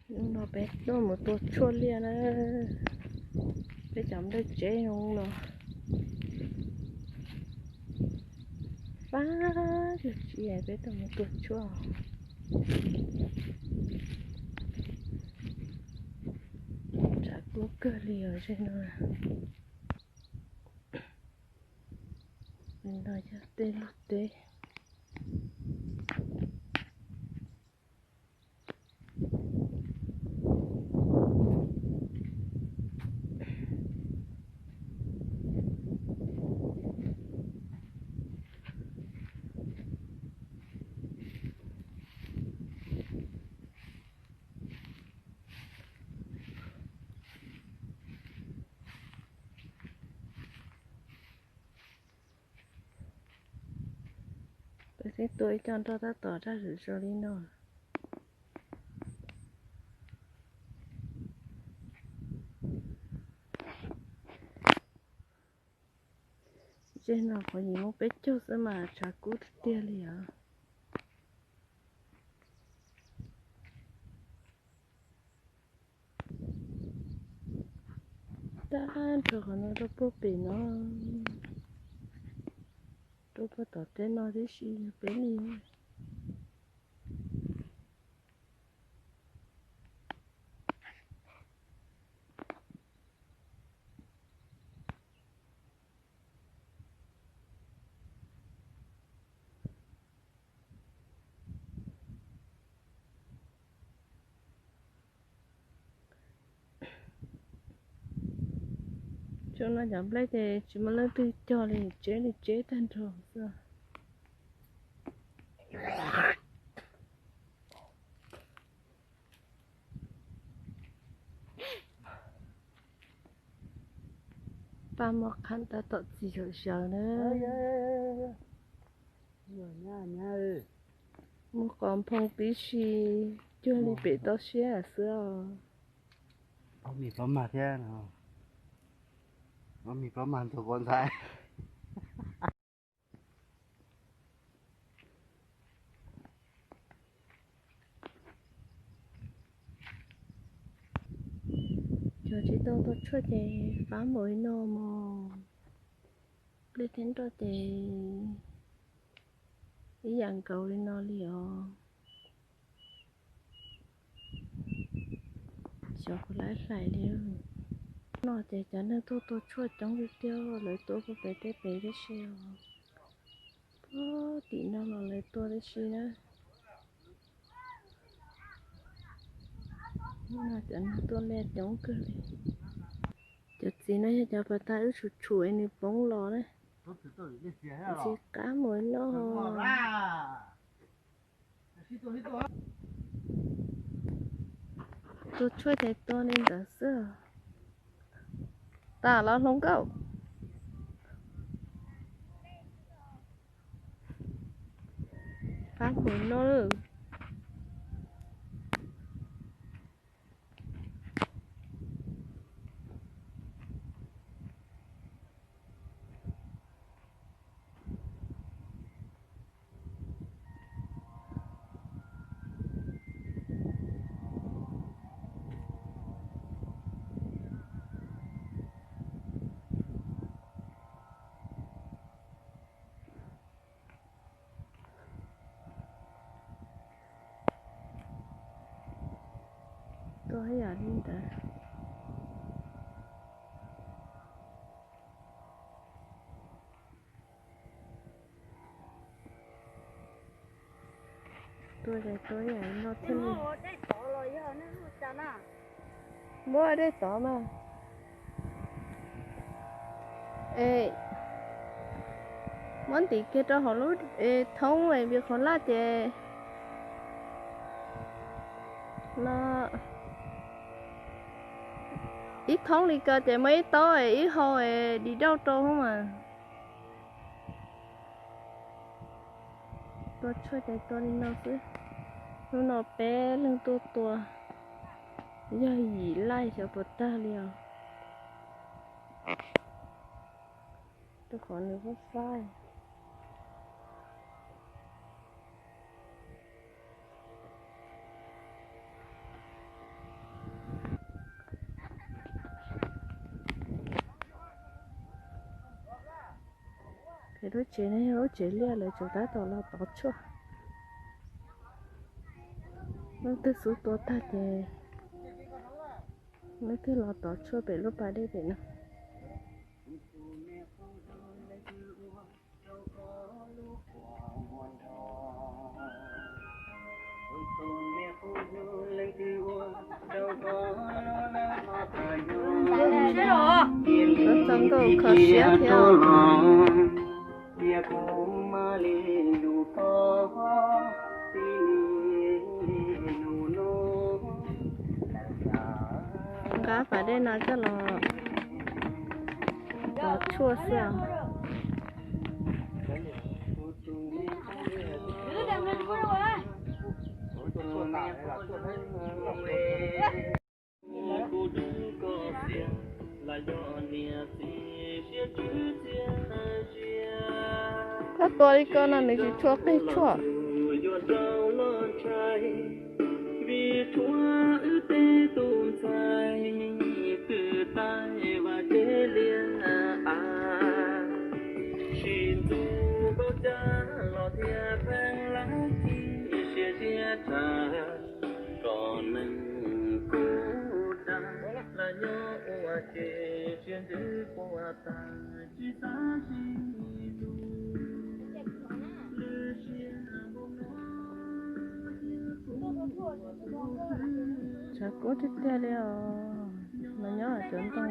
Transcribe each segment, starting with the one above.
Hnub no peb tuaj mus tua tshuaj liaj na. Peb cov nplej tseb zoo no, fab tsuj ci, peb tuaj mus tua tshuaj. Tshav kub kawg li os ze no. No yog tej lub teb. Peb twb tua ib co nroj tab tom raj zom zaws li no. Ze no qhov yim muaj peb caug xwb mas tshav kub tiag tiag li os. Tag nrho qhov no rau puag pem no, rau puag tom teb no tib si yog peb li. Tsaus no cov nplej ces tsis muaj leej twg cog li, tseb li tseb tag nrho xwb. Paj muaj qhab tab tom txi zom zaws na. Muaj qos nphoo tib si, cuag li pem toj siab xwb os. Ob mis pab mag thiab, ob mis pab mag ntxuag quav ntxhais. Cov tsis tau tua tshuaj ces fab npaum li no mog. Nplej thiab nroj ces ib yam nkaus li no li os. Xyov puas laib hlais li. No ces cov neeg tuaj tua tshuaj coob tiag tiag, lawv tuaj puag pem teb pem tib si os. Puag tim no los lawv tua tib si na. Cov neeg tuaj liaj coob kawg li. Cov txiv no yog cov pas tag wb tshum tshum es nws poob los na. Ntxim qab mus noj. Tua tshuaj ces tua li ntawd xwb. Tas los hluas nkauj. Fab npaum no lawm. Tua ib yam li ntawd. Tua ces tua ib yam li no thiaj li. Muab dej tod mas. Es muab ntim kiag rau hauv lub thoob es vim qhov laj ces no ib thoob li ko ces muaj ib taub es ib hau es di dauj rau mas. Tua tshuaj ces tua li no xwb. Hnub no peb leeg tuaj tua yog yim laij xyov puas tag li os. Rau qhov nws fab fab. Pem lub tsev no yog lub tsev liaj, lawv tseem tab tom los tov tshuaj. Leej twg xub tua tag ces leej twg los tov tshuaj pem lub pas dej pem no. Txog nkauj kho siab thiab. Nqa pas dej no coj los tov tshuaj xwb. Koj tua li ko no nws tsis tshua qig tshuaj. Tshav kub tiag tiag li os, mas nyob cov ntoo.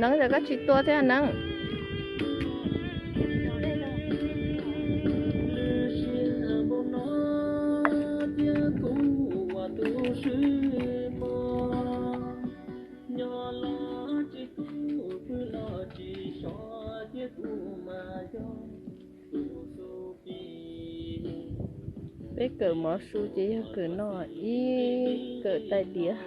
Neeb, koj tsis tua thiab Neeb. Peb kawm mov su ces yog kawm no ib kawm tais diav.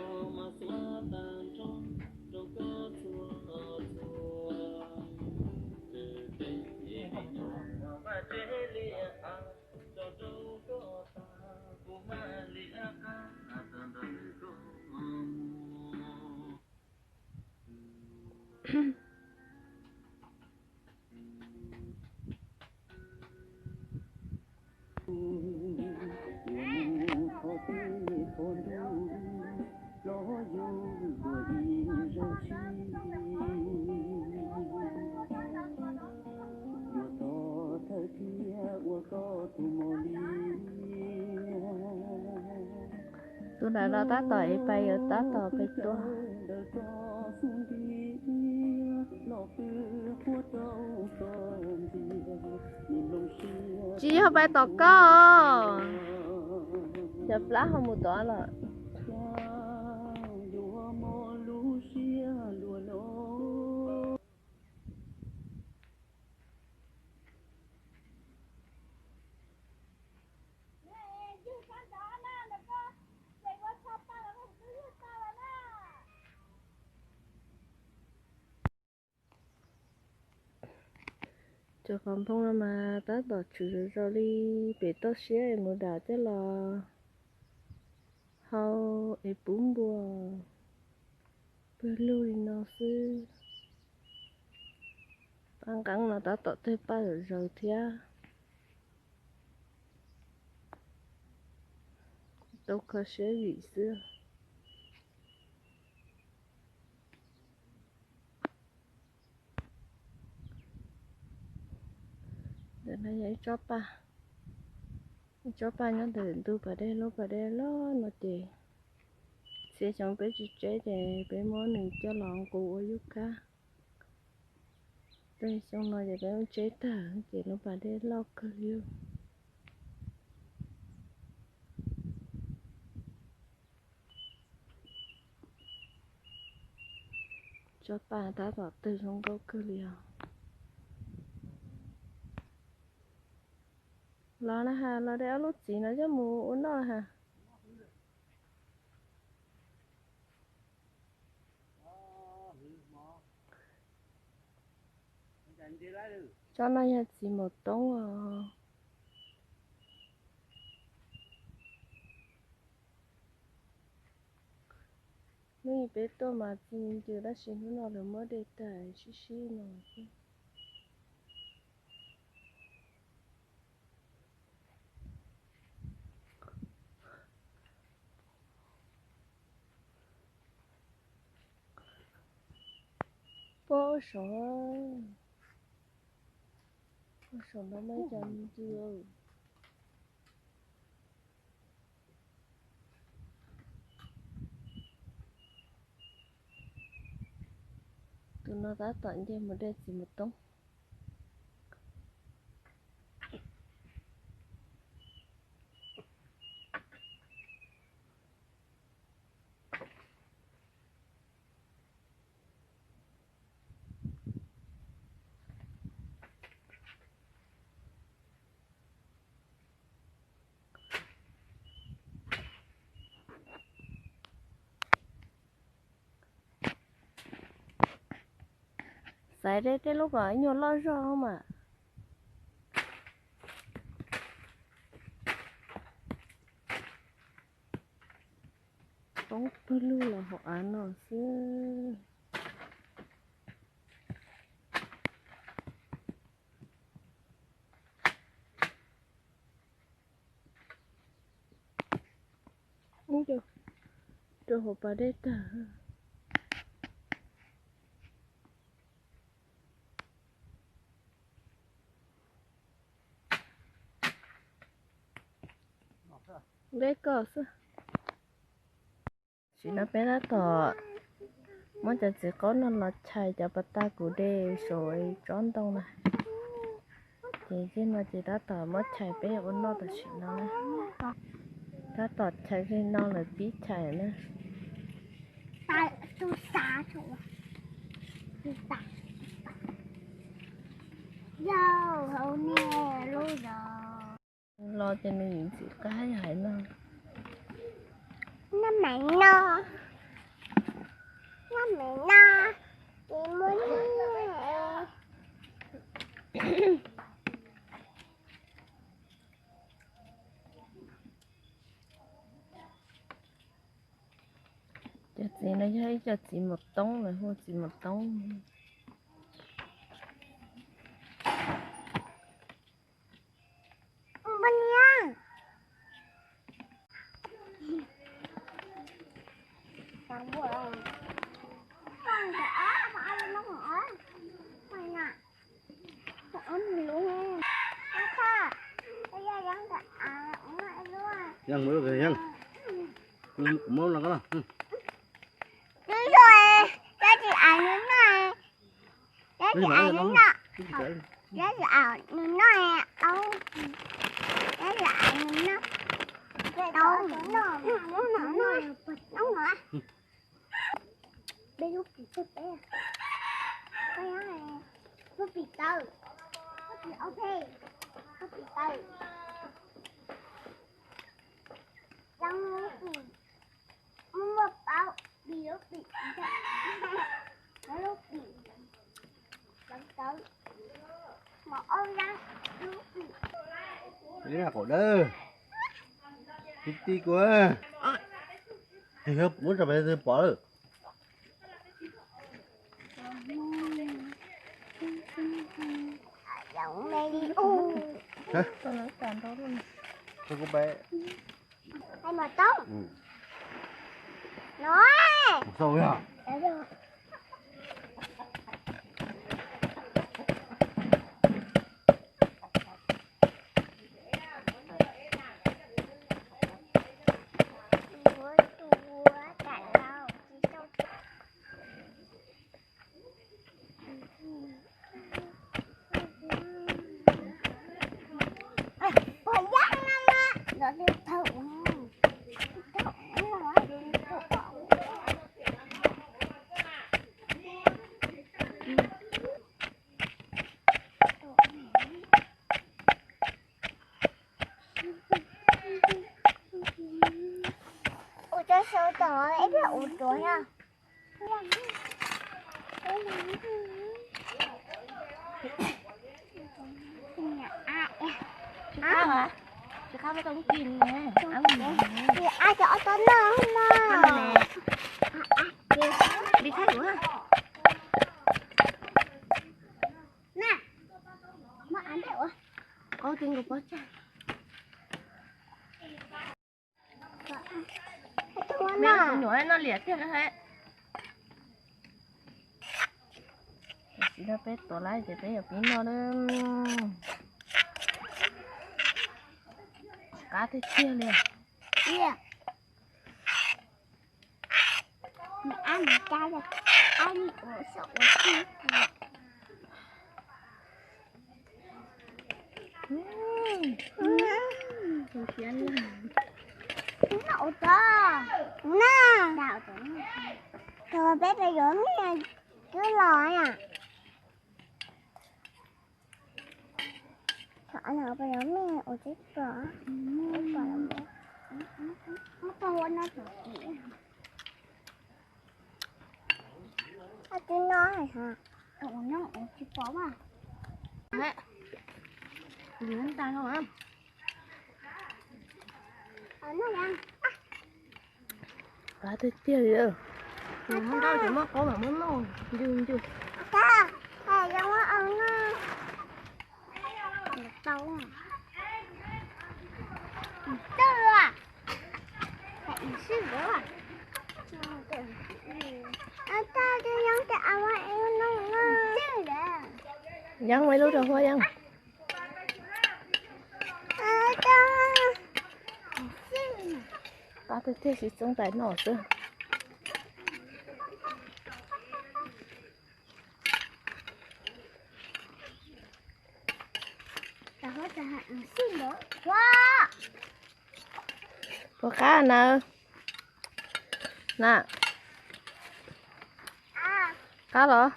Tus nram no tab tom ev pais, yuav tab tom pais tua. Tsis yog pais tom koj os. Cov plab ho mus tod los. Cov qhov nphoo no mas tab tom tshwm zom zaws li, pem toj siab es mus dam coj los hau es pub npua, pawg lug li no xwb. Paj nqeeb no tab tom tawg paj zom zaws thiab. Tau kho siab vim xwb. Ntawm no yog ib tsob paj, ib tsob paj nyob ntawm ntug pas dej, lub pas dej loj no ces txhia xyoo peb tsis tseb ces peb muab nws coj los nqus ua yub kab. Tej xyoo no ces peb muab tseb tag ces lub pas dej loj kawg li. Tsob paj tab tom tawg zoo nkauj kawg li os. Los na has, los de ob lub txiv no coj mus ua noj has. Tsob no yog txiv maum toob os. Hnub ib peb tuaj mas txi ncw tab sis hnub no lawv muab de tag sib sib no xwb. Puab ua saum, ua saum no muaj ib co ncw. Tus no tab tom nce mus de txiv maum toob. Xaiv tej lub kom ib nyuag loj zog mas. Poob pawg lug los hauv av no xwb. Ub, rau hauv pas dej tag. Dej koj xwb. Tam sim no peb tab tom muab cov txiv qaub no los chais cov pas tag kuv de saum tsob ntoo na. Ces zeg no ces tab tom muab chais peb ua noj tam sim no na. Tab tom chais zeg no lawm pib chais na. Los ces nws ntxim qab hais no. Noj mas no, noj mas no, ces muaj nyiaj. Cov txiv no yog ib co txiv maum toob, lawv hu txiv maum toob. Yeej, kuv muab no. Twb yog, twb tsis ais nws noj, twb tsis ais nws noj, twb tsis ais nws noj, twb tsis ais nws noj, tau noj, noj, noj, noj. Peb lub pim tawg peb, lub pim tawg, lub pim ok, lub pim tawg, lub pim muaj muaj paub, pim lub pim, lub pim tawg, mos ob lab, lub pim. Ib qhov dawb, tib tib kuv, tig muab tso pem twg pom lawm. Kuv pem. Xau yog. Sawv tom ib pliag ua tuav na. Tsis qab, tsis qab muab tau lub kis ne. Ai, cov ob tog noj no. Li thaij ua. Na, muab av ntej ua. Qaub ti nkaus pob tsag. Me tus nyuam noj liam tiag li he. Tam sim no peb tuav lawm ces peb yuav pib noj na. Qab tiag tiag li. Peb pes yuav me twb los na. Twb no hais hos. Tsis pom mas. Nta no. Qab tiag tiag li. Muab nrauj ces muab qaub mas muab noj ncu ncu. Yeeb, ua ib lub rau huab yeeb. Qab tiag tiag, tsis txeeb tais noj xwb. Puas qab na? Na, qab los?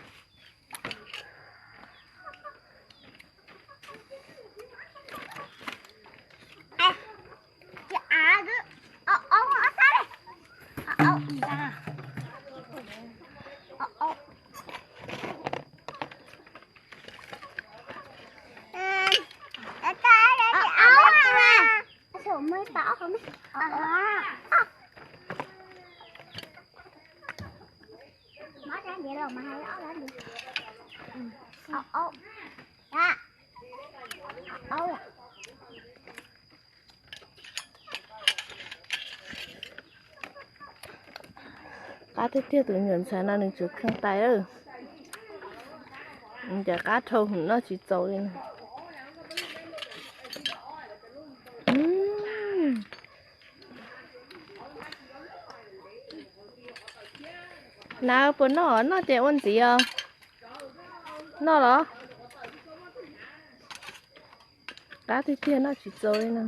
Qab tiag tiag, tus nyuam ntxhais no nws tsuas kheej tais lawm. Nws cov qab dhau hwm noj tsis txaus li na. Na puas noj? Noj ces ua ntxiv os. Noj los? Qab tiag tiag, noj tsis txaus li na.